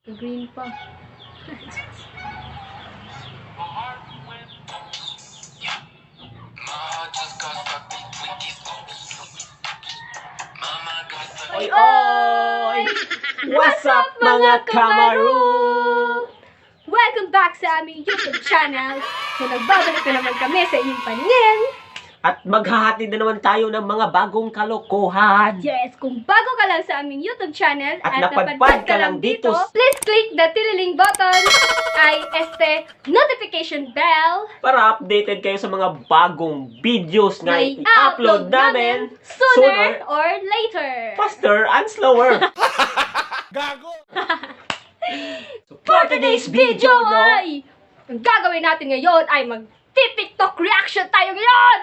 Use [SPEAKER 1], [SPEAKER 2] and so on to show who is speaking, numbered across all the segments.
[SPEAKER 1] Green pa.
[SPEAKER 2] Oy, oy! What's up, mga kamaru?
[SPEAKER 1] Welcome back sa aming YouTube channel. So nagbabalik na naman kami sa inyong paningin.
[SPEAKER 2] At maghahatid na naman tayo ng mga bagong kalokohan.
[SPEAKER 1] Yes, kung bago ka lang sa aming YouTube channel
[SPEAKER 2] at napadpad ka lang dito,
[SPEAKER 1] please click the tililing button ay este notification bell
[SPEAKER 2] para updated kayo sa mga bagong videos na
[SPEAKER 1] na
[SPEAKER 2] i-upload namin
[SPEAKER 1] sooner or later.
[SPEAKER 2] Faster and slower.
[SPEAKER 3] Gago!
[SPEAKER 2] So, for today's video, no?
[SPEAKER 1] Ay, ang gagawin natin ngayon ay mag TikTok reaction tayo ngayon!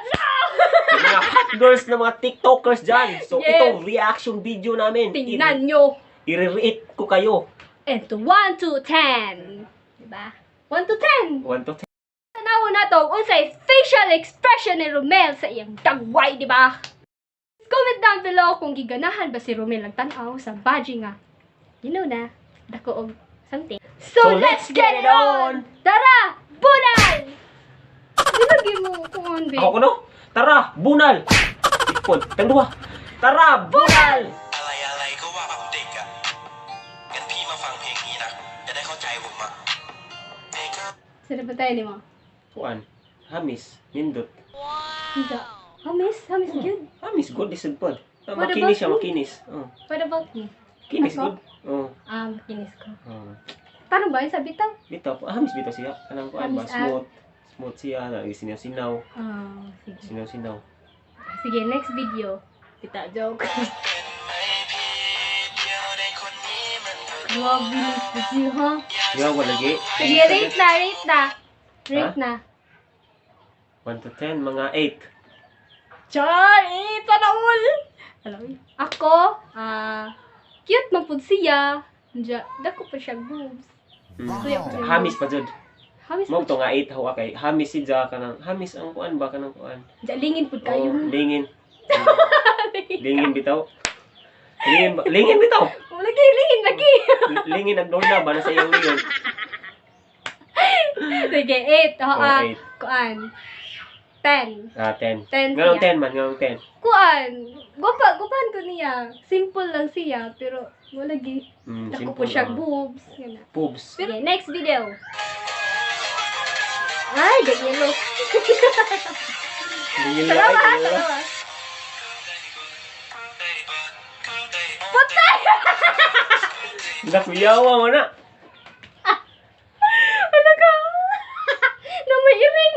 [SPEAKER 2] Yung mga hot girls na mga TikTokers dyan. So,
[SPEAKER 1] Yes.
[SPEAKER 2] ito, reaction video namin.
[SPEAKER 1] Tingnan nyo.
[SPEAKER 2] I-rate ko kayo.
[SPEAKER 1] And to 1 to 10. Diba? 1 to 10.
[SPEAKER 2] 1 to 10.
[SPEAKER 1] Tanaw na to unsay facial expression ni Romel sa iyang dagway, di ba? Comment down below kung giganahan ba si Romel ang tan-aw sa baji nga. You know na, dako og something. So, let's get it on! Tara, bunal! Nilagay mo kung ano,
[SPEAKER 2] Ako ko no? Tara, bunal! Ipon, tangduha. Tara, bunal!
[SPEAKER 4] อะไรอะไรก็ว่าแบบเด็กอะงั้นพี่มาฟังเพลงนี้นะ จะได้เข้าใจผมอะเพลงก็
[SPEAKER 1] Sino ba tayo ni mo?
[SPEAKER 2] Kuan, hamis, nindot.
[SPEAKER 1] Unsa? Hamis, hamis good.
[SPEAKER 2] Hamis good isod pod. Ah,
[SPEAKER 1] What
[SPEAKER 2] makinis siya,
[SPEAKER 1] about me?
[SPEAKER 2] makinis. Oh,
[SPEAKER 1] What about me?
[SPEAKER 2] kinis
[SPEAKER 1] Ako?
[SPEAKER 2] good. Oh.
[SPEAKER 1] Ah, makinis ko.
[SPEAKER 2] Oh.
[SPEAKER 1] Tanong ba yun sa bitaw?
[SPEAKER 2] Bitaw, ah, hamis bitaw siya. Kanang kuan ba
[SPEAKER 1] Hamis, ah.
[SPEAKER 2] smooth. Smooth siya, lagi sinaw-sinaw,
[SPEAKER 1] Ah, sige.
[SPEAKER 2] sinaw-sinaw.
[SPEAKER 1] Sige, next video. Bitaw, joke.
[SPEAKER 4] ไม่ผิดเดียวในคนนี้มันก็
[SPEAKER 1] Grabe ni Puji, ha?
[SPEAKER 2] Yawa lagi.
[SPEAKER 1] Sige, rate na, rate na. Rate
[SPEAKER 2] Ha?
[SPEAKER 1] na.
[SPEAKER 2] 1 to 10, mga 8.
[SPEAKER 1] Char, eh, sana all. Alam, ako, ah, cute man pud siya. Diya, dako pa siya boobs. Kuya ko siya.
[SPEAKER 2] Hamis pa jud.
[SPEAKER 1] Hamis
[SPEAKER 2] Mo
[SPEAKER 1] pud
[SPEAKER 2] to nga 8 hawa kay hamis si Ja kanang hamis ang kuan ba kanang kuan.
[SPEAKER 1] siya. Diya, lingin pud kayo.
[SPEAKER 2] Oh, lingin. Lingin bitaw. Lingin ba? Lingin bitaw.
[SPEAKER 1] Oh, lagi, lingin, lagi.
[SPEAKER 2] Lingin ang dorna ba na sa iyang leon.
[SPEAKER 1] Sige, 8. Oh,
[SPEAKER 2] Oh,
[SPEAKER 1] ah,
[SPEAKER 2] 8.
[SPEAKER 1] kuan. 10.
[SPEAKER 2] Ah, 10.
[SPEAKER 1] 10
[SPEAKER 2] Nganong
[SPEAKER 1] siya.
[SPEAKER 2] 10 man, nganong 10.
[SPEAKER 1] Kuan, gupa, gupahan ko niya. Simple lang siya, pero wala lagi. Dako
[SPEAKER 2] Simple
[SPEAKER 1] po siya
[SPEAKER 2] lang.
[SPEAKER 1] boobs. Yan na.
[SPEAKER 2] Boobs.
[SPEAKER 1] Sige, next video. Ay, the yellow.
[SPEAKER 2] Lingin
[SPEAKER 1] Tarawa,
[SPEAKER 2] lang, ay, yellow.
[SPEAKER 1] tarawa. Patay!
[SPEAKER 2] Nakuyawa mo na.
[SPEAKER 1] Ano ka? Na may iring.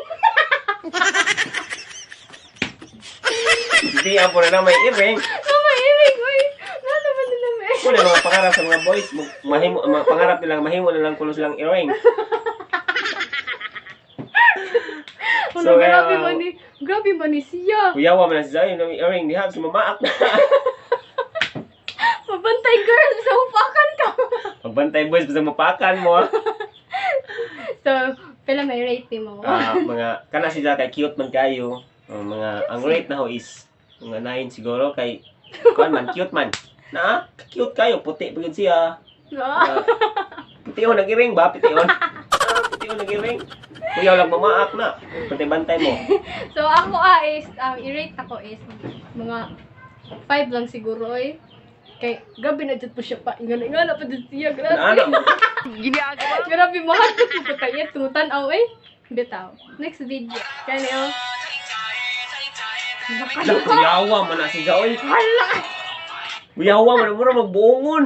[SPEAKER 2] Hindi ako na na may iring.
[SPEAKER 1] Na may iring, uy. Na naman na may.
[SPEAKER 2] Kung ano mga pangarap sa mga boys, mahimo mga pangarap nilang mahimo na lang kuno silang earring.
[SPEAKER 1] Ano,
[SPEAKER 2] So,
[SPEAKER 1] grabe
[SPEAKER 2] kaya-
[SPEAKER 1] man ni, grabe man ni siya.
[SPEAKER 2] Kuyawa man na si Zion ng earring diha sa mamaak na.
[SPEAKER 1] Mabantay girl, sa upakan ka.
[SPEAKER 2] Pagbantay boys basta mapakan mo. Ah.
[SPEAKER 1] So, pila may rate ni mo?
[SPEAKER 2] Ah, mga kana si Zaka cute man kayo. Oh, mga ang rate na ho is mga 9 siguro kay kuan man cute man. Na cute kayo puti pa gyud siya.
[SPEAKER 1] Ah.
[SPEAKER 2] Ah, puti on nag-ring ba? Puti on. Ah, puti on nag-ring. Kuyaw lang mamaak na. Bantay-bantay mo.
[SPEAKER 1] So, ako ah, is, ang i-rate ako is, mga 5 lang siguro eh. Kay, grabe na dyan po siya pa. Ingana, ingana pa dyan siya. Grabe.
[SPEAKER 2] Naana mo.
[SPEAKER 1] Grabe, mahal ko po patayat. Tumutan-aw eh. Bitaw. Next video. Kani oh.
[SPEAKER 2] Kuyawa man na si Jaoy.
[SPEAKER 1] Hala!
[SPEAKER 2] Kuyawa man na mura magbuongon.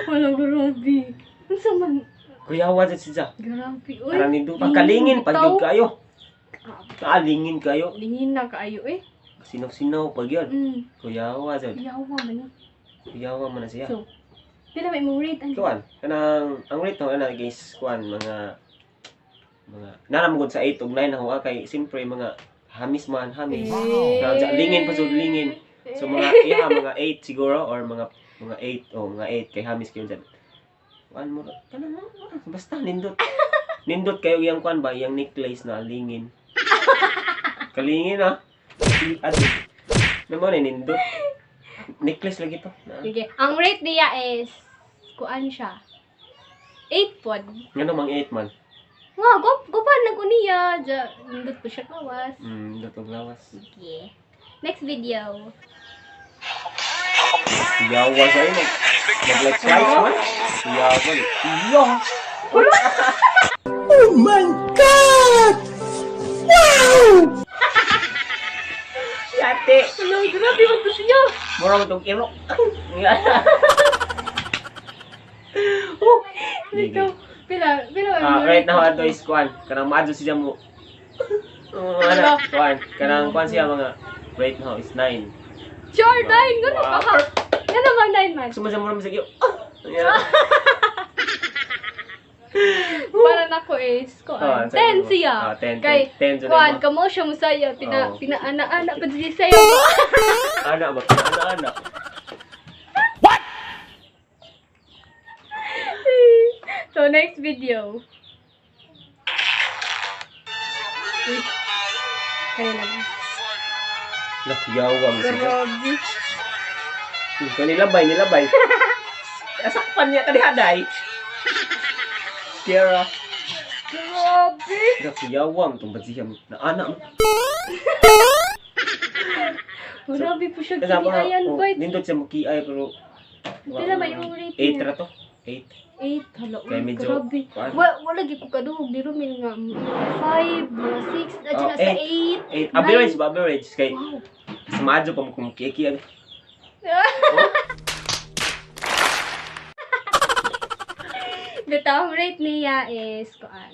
[SPEAKER 1] Wala, grabe. Unsa man?
[SPEAKER 2] Kuyawa dyan si Ja.
[SPEAKER 1] Grabe, uy.
[SPEAKER 2] Tara nindot. Pagkalingin pag
[SPEAKER 1] Bitaw.
[SPEAKER 2] yun kayo. Kaalingin kayo.
[SPEAKER 1] Lingin na kaayo eh.
[SPEAKER 2] Sinaw-sinaw pag yun. Kuyawa dyan.
[SPEAKER 1] Yawa man eh.
[SPEAKER 2] Kuyawa man na siya.
[SPEAKER 1] So, pila may imong rate? Ano?
[SPEAKER 2] Kuan, kanang ang rate ho ana guys, kuan mga naramgod sa 8 ug 9 na ho ah, kay siyempre mga hamis man, hamis.
[SPEAKER 1] Eh.
[SPEAKER 2] Na, lingin pa jud lingin. So mga iya mga 8 siguro or mga 8 o mga 8 kay hamis kayo dyan. Kuan mo kanang basta nindot. Nindot kayo iyang kuan ba iyang necklace na lingin. Kalingin ah. Adi. Namo ni nindot. Necklace lagi to. Na.
[SPEAKER 1] Sige. Ang rate niya is Kuan siya. 8 pod.
[SPEAKER 2] Ngano mang 8 man?
[SPEAKER 1] Nga, gupan na ko niya. Ja, nindot po siya kawas.
[SPEAKER 2] Dotong lawas.
[SPEAKER 1] Sige. Next video.
[SPEAKER 2] Yawa sa inyo. Mag like slice man. Yawa. Iya.
[SPEAKER 3] Oh my God! Wow!
[SPEAKER 2] Yate.
[SPEAKER 1] Hello, grabe man to siya.
[SPEAKER 2] Mura mo tong iro.
[SPEAKER 1] Ito, pila, pila.
[SPEAKER 2] Ah, right now ato is kuan. Kanang maadyo siya mo. Oo, ana, kuan. Kanang kuan siya mga right now is 9.
[SPEAKER 1] Sure, 9. Ganun
[SPEAKER 2] Wow.
[SPEAKER 1] pa ka. Ganun bang 9 man?
[SPEAKER 2] Gusto mo siya mura mo sa iyo. Yeah.
[SPEAKER 1] Para nako is, kuan.
[SPEAKER 2] Ah,
[SPEAKER 1] 10 siya.
[SPEAKER 2] Ah, 10,
[SPEAKER 1] Kay,
[SPEAKER 2] 10, 10
[SPEAKER 1] kuan, kamo siya mo saya. Pina,
[SPEAKER 2] Oo.
[SPEAKER 1] pinaana-ana pa siya sa'yo.
[SPEAKER 2] Ana ba? Ana ana.
[SPEAKER 1] So, next video. Uy. Kaya lang.
[SPEAKER 2] Nakuyawa mo siya.
[SPEAKER 1] Grabe.
[SPEAKER 2] Kanilabay, nilabay. Asakpan niya kaniha day. Kiara.
[SPEAKER 1] Grabe.
[SPEAKER 2] Nakuyawa mo tong badziya mo. Na ana mo.
[SPEAKER 1] Grabe po siya
[SPEAKER 2] Kasi ako,
[SPEAKER 1] kiniayan,
[SPEAKER 2] oh,
[SPEAKER 1] boy.
[SPEAKER 2] nindot siya mukiay pero
[SPEAKER 1] Pila ba yung rating
[SPEAKER 2] 8
[SPEAKER 1] niya?
[SPEAKER 2] ra to. 8.
[SPEAKER 1] 8, hala,
[SPEAKER 2] Kaya
[SPEAKER 1] uy,
[SPEAKER 2] medyo,
[SPEAKER 1] grabe.
[SPEAKER 2] kuan.
[SPEAKER 1] Wala gyud ko kadungog di Romel nga 5, mga 6, at
[SPEAKER 2] Oh,
[SPEAKER 1] na sa 8.
[SPEAKER 2] 8. Average ba average kay
[SPEAKER 1] Wow.
[SPEAKER 2] sa maadyo pa mo kung mukiaki ano.
[SPEAKER 1] Bitaw ang rate niya is kuan.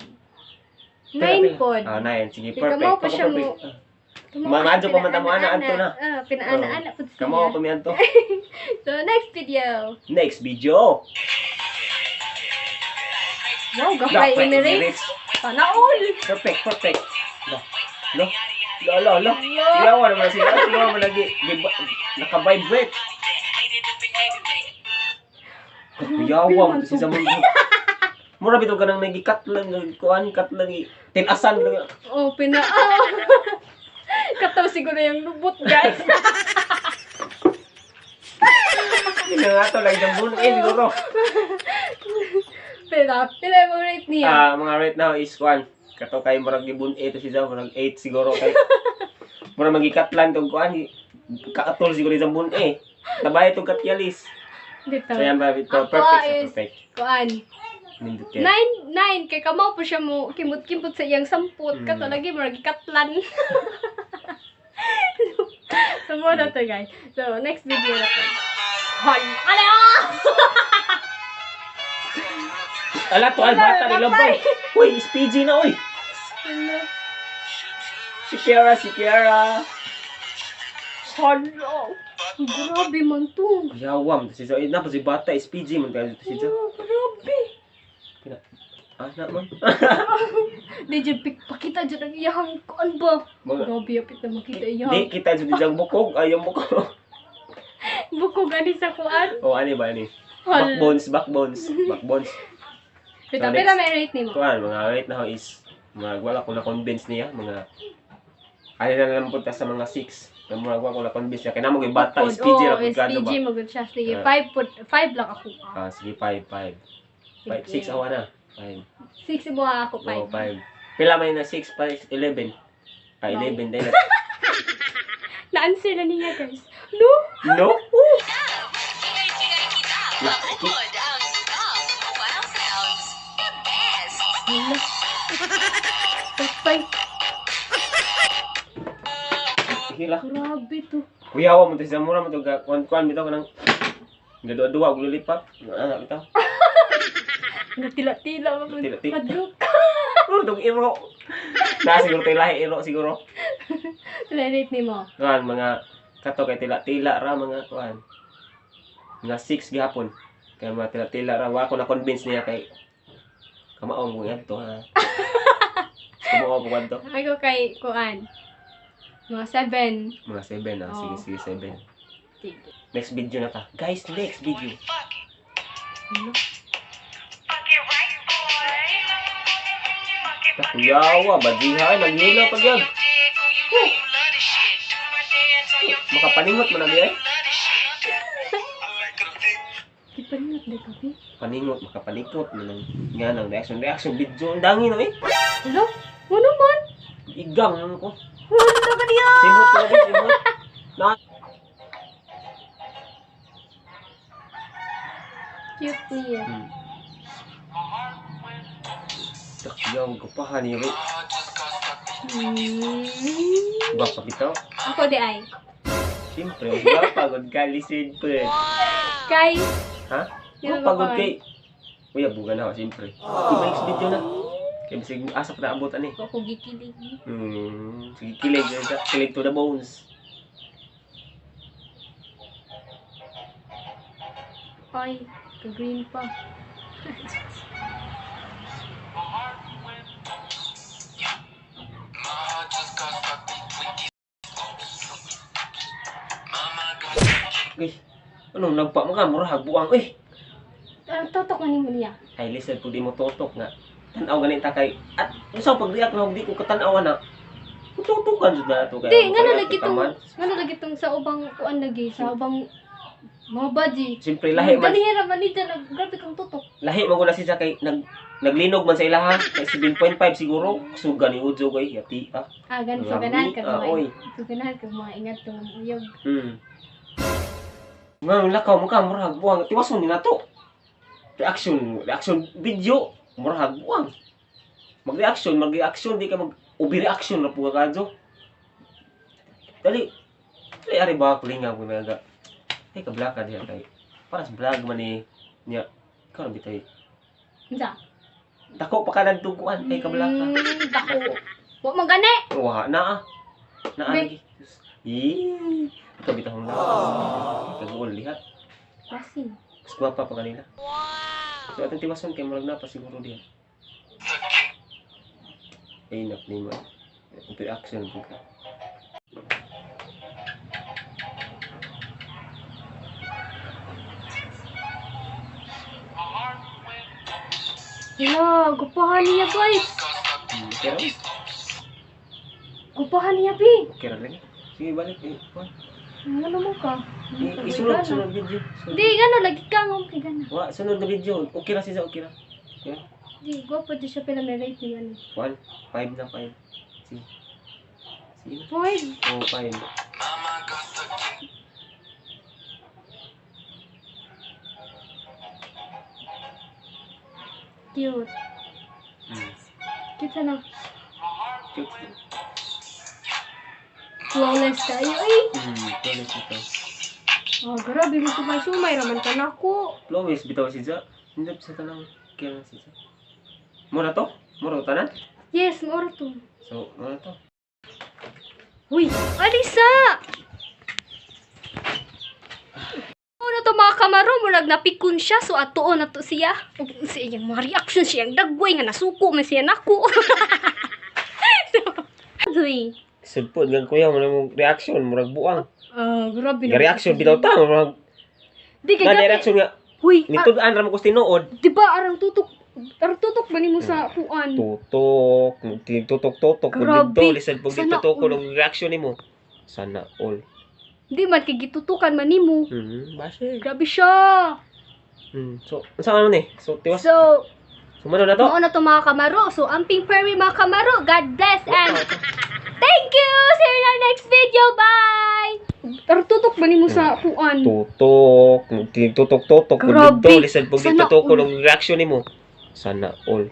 [SPEAKER 1] 9 pod.
[SPEAKER 2] Ah, 9. Sige,
[SPEAKER 1] Kay
[SPEAKER 2] perfect.
[SPEAKER 1] kamo pa
[SPEAKER 2] Paka
[SPEAKER 1] siya
[SPEAKER 2] perfect.
[SPEAKER 1] mo- Kamo
[SPEAKER 2] Maadyo
[SPEAKER 1] siya
[SPEAKER 2] pa man tamo, ana,
[SPEAKER 1] pinaana-ana.
[SPEAKER 2] anto na.
[SPEAKER 1] Ah, pinaana-ana pod siya.
[SPEAKER 2] Kamo pa mi anto.
[SPEAKER 1] So next video.
[SPEAKER 2] Next video.
[SPEAKER 1] Wow, gafay
[SPEAKER 2] Dapat
[SPEAKER 1] Emirates. Panaol.
[SPEAKER 2] Perfect, perfect. Lo. Lo. Lo, lo, lo. Iyawa naman siya. Iyawa man lagi. Naka-vibrate. Iyawa mo to si Zamon. Mura bitaw ka nang nagikat lang, kuan kat lang, tinasan lang.
[SPEAKER 1] Oh, pina oh. Kataw siguro yung lubot, guys.
[SPEAKER 2] Pinangato lang isang buwan eh, siguro.
[SPEAKER 1] Pila, pila yung rate niya.
[SPEAKER 2] Ah, mga right now is kuan. Kato kay murag gibun 8 si Zam, murag 8 siguro kay. Murag magikatlan tong kuan. Kaatol siguro isang buwan eh. Tabay tong katyalis.
[SPEAKER 1] Dito.
[SPEAKER 2] So yan ba, ito,
[SPEAKER 1] Ako
[SPEAKER 2] perfect siya,
[SPEAKER 1] is-
[SPEAKER 2] perfect.
[SPEAKER 1] Kuan.
[SPEAKER 2] Nindot kayo.
[SPEAKER 1] 9, 9 kay kamaw po siya mo kimot-kimot sa iyang sampot kato lagi murag gikatlan. So mo na to, guys. So next video na to. Hon. Ala!
[SPEAKER 2] Ala to, ay bata ni Labay. Uy, is PG na, uy.
[SPEAKER 1] Hala.
[SPEAKER 2] Si Kiara, si Kiara.
[SPEAKER 1] Hala. Grabe man to.
[SPEAKER 2] Yawam, si Zoe. Na, si bata, is PG man tayo si Zoe.
[SPEAKER 1] Oh, grabe.
[SPEAKER 2] Pina. Ah, na man.
[SPEAKER 1] Di dyan pakita dyan ang iyang kuan ba? Grabe apit na makita
[SPEAKER 2] Di,
[SPEAKER 1] iyang.
[SPEAKER 2] kita jud diyang bukog. Ay, yung bukog.
[SPEAKER 1] Bukog ani sa kuan.
[SPEAKER 2] Oh, ani ba, ani?
[SPEAKER 1] Hala.
[SPEAKER 2] Backbones, backbones, backbones.
[SPEAKER 1] Pita,
[SPEAKER 2] So,
[SPEAKER 1] pila
[SPEAKER 2] next.
[SPEAKER 1] may rate nimo?
[SPEAKER 2] Kuan, mga right now is, mga wala ko na-convince niya, mga, ano na lang punta sa mga 6. Na mga wala ko na-convince niya. Kaya na mga bata, is PG ra
[SPEAKER 1] Oh,
[SPEAKER 2] pud kado
[SPEAKER 1] SPG
[SPEAKER 2] ba?
[SPEAKER 1] magud siya. Sige,
[SPEAKER 2] Ah.
[SPEAKER 1] 5 pod, 5 lang ako.
[SPEAKER 2] Ah, sige, 5, 5. 5,
[SPEAKER 1] Sige.
[SPEAKER 2] 6 awa na. 5.
[SPEAKER 1] 6 mo ako,
[SPEAKER 2] Oh,
[SPEAKER 1] 5.
[SPEAKER 2] 5. Pila may na 6 pa 11. Ah, 11 din.
[SPEAKER 1] Na-answer na niya, guys. No?
[SPEAKER 2] No?
[SPEAKER 1] Hala. Patay.
[SPEAKER 2] Sige lah.
[SPEAKER 1] Grabe to.
[SPEAKER 2] Kuyawa mo to sa mura mo to ga kuan kuan bitaw kanang gaduwa-duwa og lulipap. Ana bitaw.
[SPEAKER 1] Natila-tila pa.
[SPEAKER 2] Tila-tila.
[SPEAKER 1] Madlok.
[SPEAKER 2] Oh, tong iro. Na siguro tay lahi iro siguro.
[SPEAKER 1] Pila rate nimo?
[SPEAKER 2] Kuan mga kato kay tila-tila ra mga kuan. Mga 6 gihapon. Kay mga tila-tila ra wa ko na convince niya kay kamaong mo to ha. Kamaong mo to.
[SPEAKER 1] Ako kay kuan. Mga 7.
[SPEAKER 2] Mga 7 ah. Sige
[SPEAKER 1] Oo.
[SPEAKER 2] sige 7.
[SPEAKER 1] Sige.
[SPEAKER 2] Next video na ta. Guys, next video.
[SPEAKER 1] Hala.
[SPEAKER 2] Kuyawa, badihay, naghila pag yan. Makapaningot mo na niya eh.
[SPEAKER 1] Ipaningot na kabi.
[SPEAKER 2] Paningot, makapanikot na lang. Nga nang reaction, reaction video ang dangi no eh.
[SPEAKER 1] Hala? Ano man?
[SPEAKER 2] Igang naman ko.
[SPEAKER 1] Wala ka niya!
[SPEAKER 2] Simot ko lagi, simot. Na
[SPEAKER 1] Cute niya.
[SPEAKER 2] Takyaw ko pa hani ro. Ba pa bitaw?
[SPEAKER 1] Ako di ay.
[SPEAKER 2] Siyempre, ba pagod ka lisid pa.
[SPEAKER 1] Kay.
[SPEAKER 2] Ha?
[SPEAKER 1] Di ba
[SPEAKER 2] Oh, pagod
[SPEAKER 1] pagod?
[SPEAKER 2] kay. Uy, buga na ako, siyempre. Iba next video na. Kaya bisig asap na abot ani.
[SPEAKER 1] Ako gikilig.
[SPEAKER 2] Sige, kilig, kilig to the bones.
[SPEAKER 1] Ay, ka-green pa.
[SPEAKER 2] Uy, anong nagpa mo ka? Mura, hagbuang. Uy!
[SPEAKER 1] Ang totok man nimo niya.
[SPEAKER 2] Ay, listen, kung di mo tutok nga. Tanaw ganit ta kay. At usaw pag-react na, di ko katanawa na. Tutukan jud na ato kay.
[SPEAKER 1] Di, nga na
[SPEAKER 2] Kaya
[SPEAKER 1] lagi tong,
[SPEAKER 2] kataman.
[SPEAKER 1] nga na lagi tong sa ubang kuan lagi, sa ubang mga badji.
[SPEAKER 2] Siyempre, lahi man.
[SPEAKER 1] Ganihira man ni dyan, grabe kang tutok.
[SPEAKER 2] Lahi man ko na siya kay naglinog man sa ilaha. Kay 7.5 siguro. Suga ni Ujo kay yati ah.
[SPEAKER 1] Ah, ganun, so
[SPEAKER 2] Lami,
[SPEAKER 1] ganahan ka
[SPEAKER 2] ah,
[SPEAKER 1] mga,
[SPEAKER 2] oy.
[SPEAKER 1] so ganahan ka mga ingat tong uyog.
[SPEAKER 2] Nga lakaw mo ka murag buang tiwason ni nato. Reaction, reaction video murag buang. Mag-reaction, mag-reaction di ka mag ubi reaction ra po ka kadyo. Dali. Dali ari ba kulinga ko naga. Ay kablaka diha kay. Para sa vlog man ni niya. Ikaw ra bitay.
[SPEAKER 1] Unsa?
[SPEAKER 2] Dako pa ka nagduguan kay kablaka.
[SPEAKER 1] Dako. Wa man gani.
[SPEAKER 2] Wa na ah. Naa
[SPEAKER 1] Be.
[SPEAKER 2] lagi. Ih, ikaw bitang lang. Kaguol lihat.
[SPEAKER 1] Basin.
[SPEAKER 2] Mas gwapa pa kanila. So atong tiwason kay murag na pa siguro diha. Ay nap ni mo. Interaction pud ka.
[SPEAKER 1] Hala, gupahan niya guys.
[SPEAKER 2] Okay ra.
[SPEAKER 1] Gupahan niya bi.
[SPEAKER 2] Okay ra lagi. Sige balik eh. Kuan.
[SPEAKER 1] Ano mo ka?
[SPEAKER 2] Eh, Isunod sunod video. Sunod.
[SPEAKER 1] Di gano lagi ka ngom kay gana.
[SPEAKER 2] Wa sunod na video. Okay ra siya, okay ra. Okay.
[SPEAKER 1] Di gwapo di siya pila may rating ano.
[SPEAKER 2] 1 5 na 5. Sige. Sige na.
[SPEAKER 1] Five.
[SPEAKER 2] Oh, 5.
[SPEAKER 1] Cute. Cute sana.
[SPEAKER 2] Cute.
[SPEAKER 1] Flawless tayo eh.
[SPEAKER 2] Flawless bitaw.
[SPEAKER 1] Oh, grabe mo sumay-sumay raman ka nako.
[SPEAKER 2] Flawless bitaw siya. Hindi sa tanang okay ra siya. Mura to? Mura to tanan?
[SPEAKER 1] Yes, maura to.
[SPEAKER 2] So, mura to.
[SPEAKER 1] Uy, Alisa! Ano to mga kamaro, murag napikon siya, so atuon na to siya. Ug sa iyang mga reaction siya, ang dagway nga nasuko man siya nako. So, Uy.
[SPEAKER 2] Sudpod gan kuya mo na mong reaction murag buang.
[SPEAKER 1] Ah, grabe
[SPEAKER 2] Nga reaction bitaw ta murag
[SPEAKER 1] Di kay
[SPEAKER 2] nga
[SPEAKER 1] grabe.
[SPEAKER 2] reaction nga
[SPEAKER 1] Uy, ah,
[SPEAKER 2] nitud-an ra mo ko sa tinuod.
[SPEAKER 1] di ba arang tutok ba nimo sa kuan?
[SPEAKER 2] Tutok, tutok tutok ko
[SPEAKER 1] Grabe.
[SPEAKER 2] dito lisod pag
[SPEAKER 1] Sana
[SPEAKER 2] dito ko
[SPEAKER 1] all.
[SPEAKER 2] ng reaction nimo. Sana all.
[SPEAKER 1] Di man kay gitutukan man nimo.
[SPEAKER 2] Base.
[SPEAKER 1] Grabe siya.
[SPEAKER 2] So, unsa man ni? So, tiwas.
[SPEAKER 1] So,
[SPEAKER 2] Sumano na to.
[SPEAKER 1] mao na to mga kamaro. So, amping permi mga kamaro. God bless and thank you! See you in our next video. Bye! Pero tutok ba nimo sa kuan?
[SPEAKER 2] Tutok, tutok tutok ko
[SPEAKER 1] Grabe.
[SPEAKER 2] dito lisod pag
[SPEAKER 1] Sana
[SPEAKER 2] dito ko
[SPEAKER 1] all.
[SPEAKER 2] ng reaction nimo. Sana all.